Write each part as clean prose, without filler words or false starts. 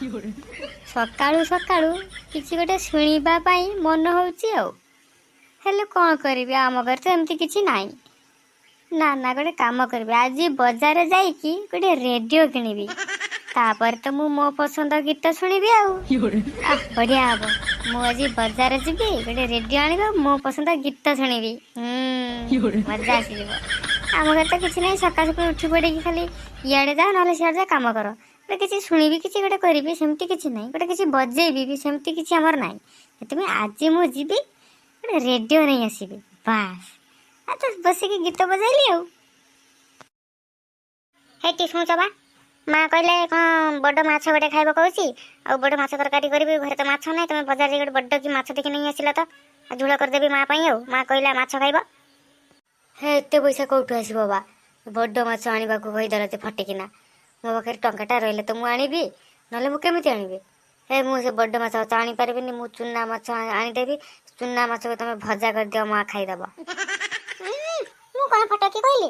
ସକାଳୁ ସକାଳୁ କିଛି ଗୋଟେ ଶୁଣିବା ପାଇଁ ମନ ହେଉଛି ଆଉ, ହେଲେ କ'ଣ କରିବି, ଆମ ଘରେ ତ ଏମିତି କିଛି ନାହିଁ। ନା ନା, ଗୋଟେ କାମ କରିବି, ଆଜି ବଜାର ଯାଇକି ଗୋଟେ ରେଡ଼ିଓ କିଣିବି, ତାପରେ ତ ମୁଁ ମୋ ପସନ୍ଦ ଗୀତ ଶୁଣିବି ଆଉ। ବଢ଼ିଆ ହବ। ମୁଁ ଆଜି ବଜାର ଯିବି, ଗୋଟେ ରେଡ଼ିଓ ଆଣିବି ଆଉ ମୋ ପସନ୍ଦ ଗୀତ ଶୁଣିବି। ମଜା ଆସିଯିବ। ଆମ ଘରେ ତ କିଛି ନାହିଁ, ସକାଳୁ ସକାଳୁ ଉଠି ପଡ଼ିକି ଖାଲି ଇଆଡ଼େ ଯା ନହେଲେ ସିଆଡ଼େ ଯା କାମ କର। ଗୋଟେ କିଛି ଶୁଣିବି, କିଛି ଗୋଟେ କରିବି, ସେମିତି କିଛି ନାହିଁ। ଗୋଟେ କିଛି ବଜେଇବି ବି ସେମିତି କିଛି ଆମର ନାହିଁ। ସେଥିପାଇଁ ଆଜି ମୁଁ ଯିବି, ଗୋଟେ ରେଡ଼ିଓ ନେଇ ଆସିବି, ବାସ୍। ଆଉ ତ ବସିକି ଗୀତ ବଜାଇଲି ଆଉ। ହେଇଟି ଶୁଣୁଛ ବା, ମା କହିଲେ କ'ଣ ବଡ଼ ମାଛ ଗୋଟେ ଖାଇବ କହୁଛି, ଆଉ ବଡ଼ ମାଛ ତରକାରୀ କରିବି। ଘରେ ତ ମାଛ ନାହିଁ, ତମେ ବଜାରରେ ଗୋଟେ ବଡ଼ କି ମାଛ ଦେଖି ନେଇ ଆସିଲା ତ, ଆଉ ଝୋଳ କରିଦେବି ମା ପାଇଁ। ଆଉ ମା କହିଲା ମାଛ ଖାଇବ। ହେ, ଏତେ ପଇସା କେଉଁଠୁ ଆସିବ ବା? ବଡ଼ ମାଛ ଆଣିବାକୁ କହିଦେଲା ଯେ ଫଟିକିନା। ମୋ ପାଖରେ ଟଙ୍କାଟା ରହିଲେ ତ ମୁଁ ଆଣିବି, ନହେଲେ ମୁଁ କେମିତି ଆଣିବି? ହେ, ମୁଁ ସେ ବଡ଼ ମାଛ ତ ଆଣିପାରିବିନି, ମୁଁ ଚୁନା ମାଛ ଆଣିଦେବି। ଚୁନା ମାଛକୁ ତମେ ଭଜା କରିଦିଅ, ମା ଖାଇଦେବ। ମୁଁ କ'ଣ ଫଟକି କହିଲି?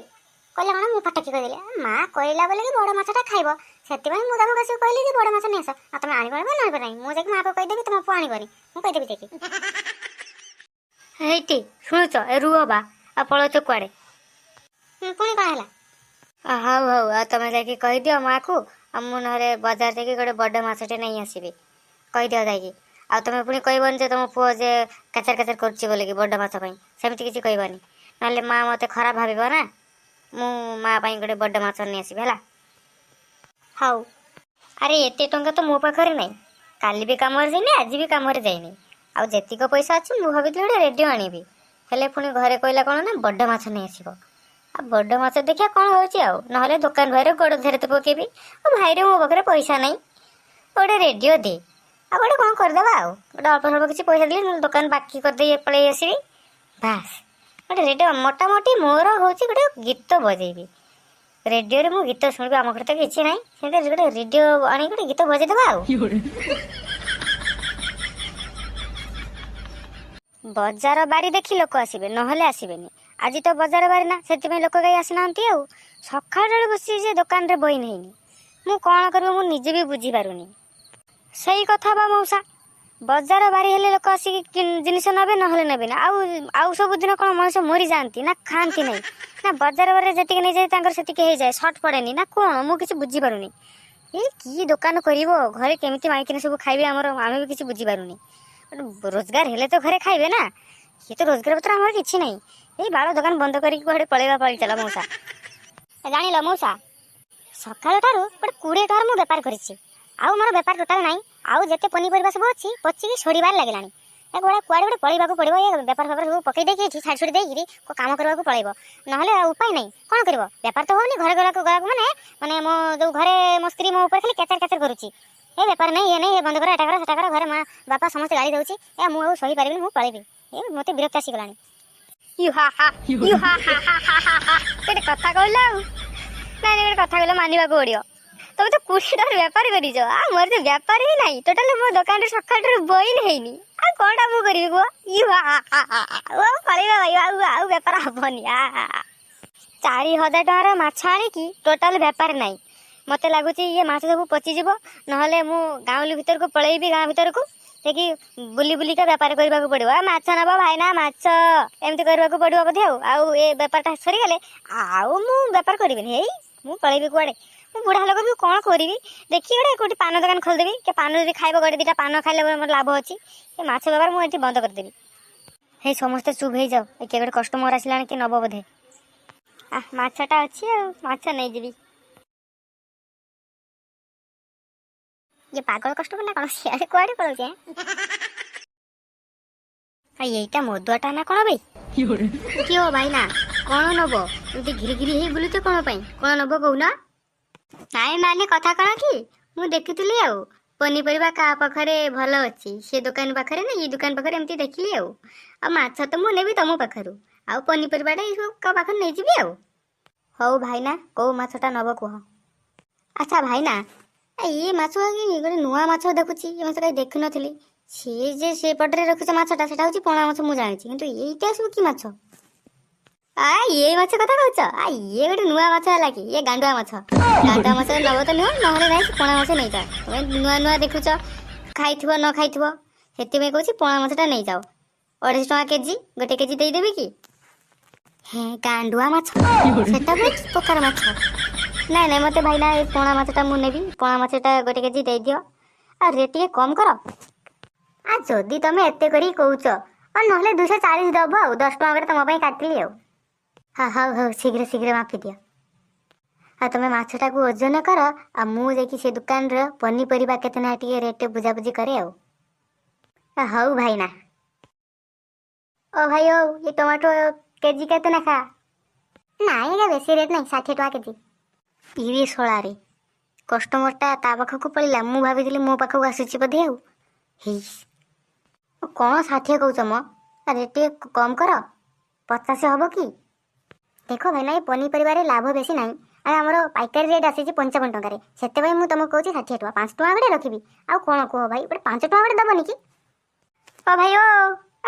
କହିଲେ କ'ଣ ମୁଁ ଫଟକି କହିଦେଲି? ମା କହିଲା ବୋଲିକି ବଡ଼ ମାଛଟା ଖାଇବ, ସେଥିପାଇଁ ମୁଁ ତମକୁ ଆସିକି କହିଲି ଯେ ବଡ଼ ମାଛ ନେଇ ଆସ। ଆଉ ତମେ ଆଣିବ ଆଣିବ, ନ ଆଣିବ ନାହିଁ। ମୁଁ ଯାଇକି ମାଆକୁ କହିଦେବି, ତମ ପୁଅ ଆଣିବନି, ମୁଁ କହିଦେବି ଯାଇକି। ହେଇଟି ଶୁଣୁଛ, ଏ ରୁହ ବା, ଆଉ ପଳଉଛ କୁଆଡ଼େ? ପୁଣି କ'ଣ ହେଲା? ହଉ ହଉ, ଆଉ ତମେ ଯାଇକି କହିଦିଅ ମାଆକୁ, ଆଉ ମୁଁ ନହେଲେ ବଜାର ଯାଇକି ଗୋଟେ ବଡ଼ ମାଛଟେ ନେଇ ଆସିବି। କହିଦିଅ ଯାଇକି। ଆଉ ତମେ ପୁଣି କହିବନି ଯେ ତମ ପୁଅ ଯେ କାଚର କାଚର କରୁଛି ବୋଲିକି ବଡ଼ ମାଛ ପାଇଁ, ସେମିତି କିଛି କହିବନି, ନହେଲେ ମା ମୋତେ ଖରାପ ଭାବିବ ନା। ମୁଁ ମା ପାଇଁ ଗୋଟେ ବଡ଼ ମାଛ ନେଇ ଆସିବି, ହେଲା? ହଉ। ଆରେ ଏତେ ଟଙ୍କା ତ ମୋ ପାଖରେ ନାହିଁ। କାଲି ବି କାମରେ ଯାଇନି, ଆଜି ବି କାମରେ ଯାଇନି। ଆଉ ଯେତିକ ପଇସା ଅଛି, ମୁଁ ଭାବିଥିଲି ଗୋଟେ ରେଡ଼ିଓ ଆଣିବି, ହେଲେ ପୁଣି ଘରେ କହିଲା କ'ଣ ନା ବଡ଼ ମାଛ ନେଇ ଆସିବ। ଆଉ ବଡ଼ ମାଛ ଦେଖିବା କ'ଣ ହେଉଛି, ଆଉ ନହେଲେ ଦୋକାନ ଭାଇର ଗୋଡ଼ ଧରେ ତ ପକେଇବି, ଆଉ ଭାଇରେ ମୋ ପାଖରେ ପଇସା ନାହିଁ, ଗୋଟେ ରେଡ଼ିଓ ଦେ। ଆଉ ଗୋଟେ କ'ଣ କରିଦେବା, ଆଉ ଗୋଟେ ଅଳ୍ପ ସ୍ୱଳ୍ପ କିଛି ପଇସା ଦେଲେ ନହେଲେ ଦୋକାନ ବାକି କରିଦେଇ ପଳେଇ ଆସିବି। ବାସ୍, ଗୋଟେ ରେଡ଼ିଓ ମୋଟାମୋଟି ମୋର ହେଉଛି ଗୋଟେ ଗୀତ ବଜେଇବି ରେଡ଼ିଓରେ, ମୁଁ ଗୀତ ଶୁଣିବି। ଆମ ଘରେ ତ କିଛି ନାହିଁ, ସେମିତି ଗୋଟେ ରେଡ଼ିଓ ଆଣିକି ଗୋଟେ ଗୀତ ବଜେଇଦେବା। ଆଉ ବଜାର ବାରି ଦେଖି ଲୋକ ଆସିବେ, ନହେଲେ ଆସିବେନି। ଆଜି ତ ବଜାର ବାରି ନା, ସେଥିପାଇଁ ଲୋକ କେହି ଆସିନାହାନ୍ତି। ଆଉ ସକାଳୁ ବସି ଯେ ଦୋକାନରେ ବଇନ ହେଇନି, ମୁଁ କ'ଣ କରିବି ମୁଁ ନିଜେ ବି ବୁଝିପାରୁନି। ସେଇ କଥା ବା ମଉସା, ବଜାର ବାରି ହେଲେ ଲୋକ ଆସିକି ଜିନିଷ ନେବେ, ନହେଲେ ନେବେନି। ଆଉ ଆଉ ସବୁଦିନ କ'ଣ ମଣିଷ ମରିଯାଆନ୍ତି ନା ଖାଆନ୍ତି ନାହିଁ? ନା ବଜାର ବାରିରେ ଯେତିକି ନେଇଯାଏ ତାଙ୍କର ସେତିକି ହେଇଯାଏ, ସର୍ଟ ପଡ଼େନି ନା କ'ଣ? ମୁଁ କିଛି ବୁଝିପାରୁନି। ଏଇ କି ଦୋକାନ କରିବ, ଘରେ କେମିତି ମାଇକିନା ସବୁ ଖାଇବେ ଆମର, ଆମେ ବି କିଛି ବୁଝିପାରୁନି। ରୋଜଗାର ହେଲେ ତ ଘରେ ଖାଇବେ ନା, ସିଏ ତ ରୋଜଗାର ପତ୍ର ଆମର କିଛି ନାହିଁ। ଏଇ ବାଳ ଦୋକାନ ବନ୍ଦ କରିକି କୁଆଡ଼େ ପଳେଇବା। ପଳେଇ ଚାଲ ମଉସା। ଜାଣିଲ ମଉସା, ସକାଳ ଠାରୁ ଗୋଟେ 20 ଟଙ୍କାର ମୁଁ ବେପାର କରିଛି, ଆଉ ମୋର ବେପାର ଟୋଟାଲ ନାହିଁ। ଆଉ ଯେତେ ପନିପରିବା ସବୁ ଅଛି ପଚିକି ସଡ଼ିବାରେ ଲାଗିଲାଣି। ଏ କୁଆଡ଼େ କୁଆଡ଼େ ଗୋଟେ ପଳେଇବାକୁ ପଡ଼ିବ। ଏ ବେପାର ଫେପାର ସବୁ ପକେଇ ଦେଇକି ଏଠି ଛାଡ଼ି ଛୁଡ଼ି ଦେଇକିରି କାମ କରିବାକୁ ପଳେଇବ, ନହେଲେ ଆଉ ଉପାୟ ନାହିଁ। କ'ଣ କରିବ? ବେପାର ତ ହଉନି। ଘରେ ଗଲାକୁ ଗଲାକୁ ମାନେ ମାନେ ମୋ ଯୋଉ ଘରେ ମୋ ସ୍ତ୍ରୀ ମୋ ଉପରେ ଖାଲି କେଚର କେଚର କରୁଛି, ଏ ବେପାର ନାହିଁ, ଇଏ ନାହିଁ, ଏ ବନ୍ଦ କର, ଏଟା କର, ସେଟା କର। ଘରେ ମା ବାପା ସମସ୍ତେ ଗାଳି ଦେଉଛି। ଏ ମୁଁ ଆଉ ସହିପାରିବିନି, ମୁଁ ପଳେଇବି, ଏ ମୋତେ ବିରକ୍ତ ଆସିଗଲାଣି। You ହା ହା, you ହା ହା ହା ହା ହା ହା। ଗୋଟେ କଥା କହିଲ ଆଉ, ନାଇଁ ନାଇଁ, ଗୋଟେ କଥା କହିଲ, ମାନିବାକୁ ପଡ଼ିବ। ତମେ ତ 20 ଟଙ୍କାର ବେପାର କରିଛ, ଆଉ ମୋର ତ ବେପାର ହିଁ ନାହିଁ ଟୋଟାଲ। ମୋ ଦୋକାନରେ ସକାଳଠାରୁ ବଇନ ହେଇନି, ଆଉ କ'ଣଟା ମୁଁ କରିବି କୁହ? You ହା ହା ହା, ଆଉ ପଳେଇବା ଭାଇ, ଆଉ ଆଉ ବେପାର ହବନି। 4000 ଟଙ୍କାର ମାଛ ଆଣିକି ଟୋଟାଲ ବେପାର ନାହିଁ। ମୋତେ ଲାଗୁଛି ଇଏ ମାଛ ସବୁ ପଚିଯିବ, ନହେଲେ ମୁଁ ଗାଉଁଲି ଭିତରକୁ ପଳେଇବି, ଗାଁ ଭିତରକୁ ଯାଇକି ବୁଲି ବୁଲିକା ବେପାର କରିବାକୁ ପଡ଼ିବ। ମାଛ ନେବ ଭାଇନା ମାଛ, ଏମିତି କରିବାକୁ ପଡ଼ିବ ବୋଧେ। ଆଉ ଆଉ ଏ ବେପାରଟା ସରିଗଲେ ଆଉ ମୁଁ ବେପାର କରିବିନି। ଏଇ ମୁଁ ପଳେଇବି କୁଆଡ଼େ, ମୁଁ ବୁଢ଼ା ଲୋକ ବି କ'ଣ କରିବି? ଦେଖି ଗୋଟେ କୋଉଠି ପାନ ଦୋକାନ ଖୋଲିଦେବି, କି ପାନ ଯଦି ଖାଇବ ଗୋଟେ ଦୁଇଟା ପାନ ଖାଇଲେ ମୋର ଲାଭ ଅଛି। ଏ ମାଛ ବେପାର ମୁଁ ଏଠି ବନ୍ଦ କରିଦେବି। ହେଇ ସମସ୍ତେ ଚୁପ୍ ହେଇଯାଅ, ଏ କିଏ ଗୋଟେ କଷ୍ଟମର ଆସିଲାଣି, କି ନେବ ବୋଧେ। ମାଛଟା ଅଛି, ଆଉ ମାଛ ନେଇଯିବି। ଇଏ ପାଗଳ କଷ୍ଟମର ନା କ'ଣ? ସିଆଡ଼େ କୁଆଡ଼େ ପଳଉଛି? ଆଉ ଏଇଟା ମଦୁଆଟା ନା କ'ଣ ଭାଇ? କି ଓ ଭାଇନା, କ'ଣ ନବ? ଏମିତି ଘିରି ଘିରି ହେଇ ବୁଲୁଛ କ'ଣ ପାଇଁ? କ'ଣ ନବ କହୁନ? ନାଇଁ ମାନେ କଥା କ'ଣ କି, ମୁଁ ଦେଖିଥିଲି ଆଉ ପନିପରିବା କାହା ପାଖରେ ଭଲ ଅଛି, ସେ ଦୋକାନ ପାଖରେ ନା ଏଇ ଦୋକାନ ପାଖରେ, ଏମିତି ଦେଖିଲି। ଆଉ ଆଉ ମାଛ ତ ମୁଁ ନେବି ତମ ପାଖରୁ, ଆଉ ପନିପରିବାଟା ଏଇସବୁ କାହା ପାଖରୁ ନେଇଯିବି ଆଉ। ହଉ ଭାଇନା, କୋଉ ମାଛଟା ନବ କୁହ? ଆଚ୍ଛା ଭାଇନା, ଇଏ ମାଛ ଗୋଟେ ନୂଆ ମାଛ ଦେଖୁଛି, ଏ ମାଛ କାହିଁ ଦେଖିନଥିଲି। ସିଏ ଯେ ସେପଟରେ ରଖୁଛ ମାଛଟା, ସେଟା ହେଉଛି ପୋଣା ମାଛ ମୁଁ ଜାଣିଛି, କିନ୍ତୁ ଏଇଟା ସବୁ କି ମାଛ? ଆ, ଇଏ ମାଛ କଥା କହୁଛ? ଆ, ଇଏ ଗୋଟେ ନୂଆ ମାଛ ହେଲା କି? ଇଏ ଗାଣ୍ଡୁଆ ମାଛ। ଗାଣ୍ଡୁଆ ମାଛ ନବ ତ ନୁହଁ, ନହେଲେ ନାହିଁ, ସେ ପଣା ମାଛ ନେଇଯାଅ। ତମେ ନୂଆ ନୂଆ ଦେଖୁଛ, ଖାଇଥିବ ନ ଖାଇଥିବ, ସେଥିପାଇଁ କହୁଛି ପଣା ମାଛଟା ନେଇଯାଅ। 250 ଟଙ୍କା କେଜି। ଗୋଟେ କେଜି ଦେଇଦେବି କି? ହେ, ଗାଣ୍ଡୁଆ ମାଛ ସେଟା ପୁଣି କି ପ୍ରକାର ମାଛ? ନାଇଁ ନାଇଁ, ମତେ ଭାଇନା ଏ ପଣା ମାଛଟା ମୁଁ ନେବି। ପଣା ମାଛଟା ଗୋଟେ କେଜି ଦେଇଦିଅ, ଆଉ ରେଟ୍ ଟିକେ କମ୍ କର। ଆ, ଯଦି ତମେ ଏତେ କରିକି କହୁଛ, ଆଉ ନହେଲେ 240 ଦବ। ଆଉ 10 ଟଙ୍କା କରି ତମ ପାଇଁ କାଟିଲି। ଆଉ ହଁ, ହଉ ହଉ, ଶୀଘ୍ର ଶୀଘ୍ର ମାପି ଦିଅ। ଆଉ ତମେ ମାଛଟାକୁ ଓଜନ କର, ଆଉ ମୁଁ ଯାଇକି ସେ ଦୋକାନର ପନିପରିବା କେତେ ନା ଟିକେ ରେଟ୍ ବୁଝାବୁଝି କରେ। ଆଉ ହଉ ଭାଇନା। ଓ ଭାଇ, ହଉ, ଏ ଟମାଟୋ କେଜି କେତେ ଲେଖା? ନାଇଁ ଆଜ୍ଞା, ବେଶୀ ରେଟ୍ ନାହିଁ, 60 ଟଙ୍କା କେଜି। ଇରେ ଶଳାରେ, କଷ୍ଟମରଟା ତା ପାଖକୁ ପଳେଇଲା। ମୁଁ ଭାବିଥିଲି ମୋ ପାଖକୁ ଆସୁଛି ବୋଧେ। ଆଉ ହେଇ, କ'ଣ 60 କହୁଛ ମ? ରେଟ୍ ଟିକେ କମ୍ କର। 50 ହବ କି? ଦେଖ ଭାଇନା, ଏ ପନିପରିବାରେ ଲାଭ ବେଶୀ ନାହିଁ। ଆଉ ଆମର ପାଇକାରୀ ରେଟ୍ ଆସିଛି 55 ଟଙ୍କାରେ, ସେଥିପାଇଁ ମୁଁ ତମକୁ କହୁଛି 60 ଟଙ୍କା। 5 ଟଙ୍କା ଗୋଟେ ରଖିବି। ଆଉ କ'ଣ କୁହ ଭାଇ, ଗୋଟେ 5 ଟଙ୍କା ଗୋଟେ ଦବନି କି? ଓ ଭାଇ ଓ,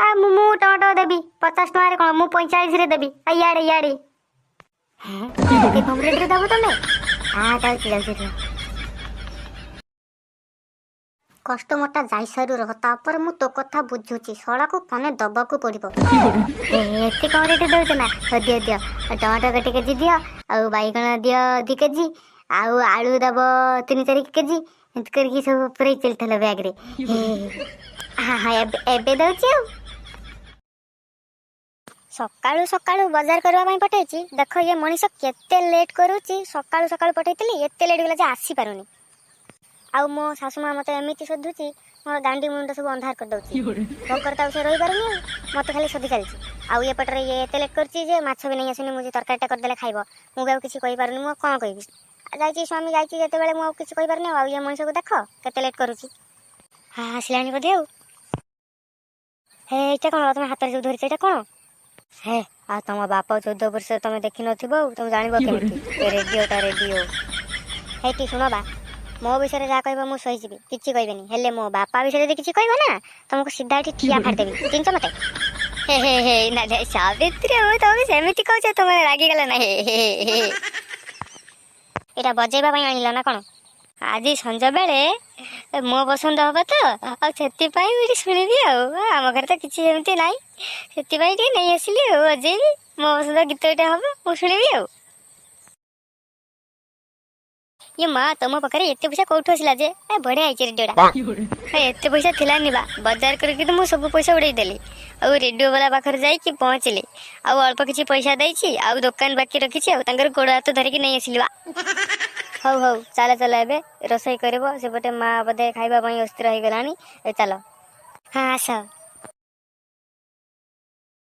ଆ ମୁଁ ଟମାଟୋ ଦେବି 50 ଟଙ୍କାରେ କ'ଣ, ମୁଁ 45ରେ ଦେବି। ଆଉ ଇଆଡ଼େ ଇଆଡ଼େ। ଏତେ କମ୍ ରେଟ୍ରେ ଦବ ତମେ? ହଁ, ଯାଉଛି ଯାଉଛି, ରୁହ। କଷ୍ଟମରଟା ଯାଇସାରୁ ରହ, ତାପରେ ମୁଁ ତୋ କଥା ବୁଝୁଛି। ଶଳାକୁ କନେ ଦବାକୁ ପଡ଼ିବ। ଏତେ କମ୍ ରେଟ୍ ଦେଉଛ ନା? ହଉ, ଦିଅ ଦିଅ। ଆଉ ଟମାଟୋ ଗୋଟେ କେଜି ଦିଅ, ଆଉ ବାଇଗଣ ଦିଅ 2 କେଜି, ଆଉ ଆଳୁ ଦବ 3-4 କେଜି। ଏମିତି କରିକି ସବୁ ପୁରେଇ ଚାଲିଥିଲା ବ୍ୟାଗରେ। ହଁ ହଁ, ଏବେ ଏବେ ଦଉଛି। ଆଉ ସକାଳୁ ସକାଳୁ ବଜାର କରିବା ପାଇଁ ପଠେଇଛି, ଦେଖ ଇଏ ମଣିଷ କେତେ ଲେଟ୍ କରୁଛି। ସକାଳୁ ସକାଳୁ ପଠେଇଥିଲି, ଏତେ ଲେଟ୍ ଗଲା ଯେ ଆସିପାରୁନି। ଆଉ ମୋ ଶାଶୁ ମା ମୋତେ ଏମିତି ଶୋଧୁଛି, ମୋର ଗାଣ୍ଡି ମୁଣ୍ଡ ସବୁ ଅନ୍ଧାର କରିଦେଉଛି। ଭୋକରେ ତ ଆଉ ସେ ରହିପାରୁନି, ଆଉ ମୋତେ ଖାଲି ଶୋଧି ଚାଲିଛି। ଆଉ ଏପଟରେ ଇଏ ଏତେ ଲେଟ୍ କରୁଛି ଯେ ମାଛ ବି ନେଇ ଆସୁନି। ମୁଁ ଯେ ତରକାରୀଟା କରିଦେଲେ ଖାଇବ। ମୁଁ ବି ଆଉ କିଛି କହିପାରୁନି। ମୁଁ ଆଉ କ'ଣ କହିବି? ଆଉ ଯାଇଛି ସ୍ୱାମୀ ଯାଇଛି ଯେତେବେଳେ, ମୁଁ ଆଉ କିଛି କହିପାରୁନି। ଆଉ ଇଏ ମଣିଷକୁ ଦେଖ କେତେ ଲେଟ୍ କରୁଛି। ହଁ, ଆସିଲାଣି ବୋଧେ। ଆଉ ହେ, ଏଇଟା କ'ଣ ତମେ ହାତରେ ଯୋଉ ଧରିଛ, ଏଇଟା କ'ଣ? ହେ, ଆଉ ତମ ବାପ 14 ବର୍ଷ ତମେ ଦେଖିନଥିବ, ଆଉ ତମେ ଜାଣିବ କେମିତି? ଏ ରେଡିଓଟା, ରେଡିଓ। ହେଇଟି ଶୁଣ ବା, ମୋ ବିଷୟରେ ଯାହା କହିବ ମୁଁ ସହିଯିବି, କିଛି କହିବେନି। ହେଲେ ମୋ ବାପା ବିଷୟରେ ଯଦି କିଛି କହିବ ନା, ତମକୁ ସିଧା ଏଠି ଠିଆ ଫାଡ଼ିଦେବି। ଚିହ୍ନିଛ ମତେ? ହେ ହେ ହେ, ନା ନା, ସାବିତ୍ରୀ, ଆଉ ତମେ ସେମିତି କହୁଛ, ତମେ ରାଗିଗଲ ନା? ହେ ହେ ହେ। ଏଇଟା ବଜେଇବା ପାଇଁ ଆଣିଲ ନା କ'ଣ? ଆଜି ସଞ୍ଜ ବେଳେ ମୋ ପସନ୍ଦ ହବ ତ, ଆଉ ସେଥିପାଇଁ ମୁଁ ଟିକେ ଶୁଣିବି। ଆଉ ଆମ ଘରେ ତ କିଛି ସେମିତି ନାହିଁ, ସେଥିପାଇଁ ଟିକେ ନେଇ ଆସିଲି। ଆଉ ବଜେଇବି, ମୋ ପସନ୍ଦ ଗୀତ ଗୋଟେ ହବ, ମୁଁ ଶୁଣିବି। ଆଉ ଇଏ ମା, ତମ ପାଖରେ ଏତେ ପଇସା କୋଉଠୁ ଆସିଲା ଯେ? ଏ ବଢିଆ ହେଇଛି ରେଡିଓଟା। ଏ, ଏତେ ପଇସା ଥିଲାନି ବା, ବଜାର କରିକି ତ ମୁଁ ସବୁ ପଇସା ଉଡେଇ ଦେଲି। ଆଉ ରେଡିଓ ବାଲା ପାଖରେ ଯାଇକି ପହଞ୍ଚିଲି, ଆଉ ଅଳ୍ପ କିଛି ପଇସା ଦେଇଛି, ଆଉ ଦୋକାନ ବାକି ରଖିଛି, ଆଉ ତାଙ୍କର ଗୋଡ ହାତ ଧରିକି ନେଇ ଆସିଲି ବା। ହଉ ହଉ, ଚାଲ ଚାଲ, ଏବେ ରୋଷେଇ କରିବ। ସେପଟେ ମା ବୋଧେ ଖାଇବା ପାଇଁ ଅସ୍ଥିର ହେଇଗଲାଣି। ଏ ଚାଲ। ହଁ, ଆସ।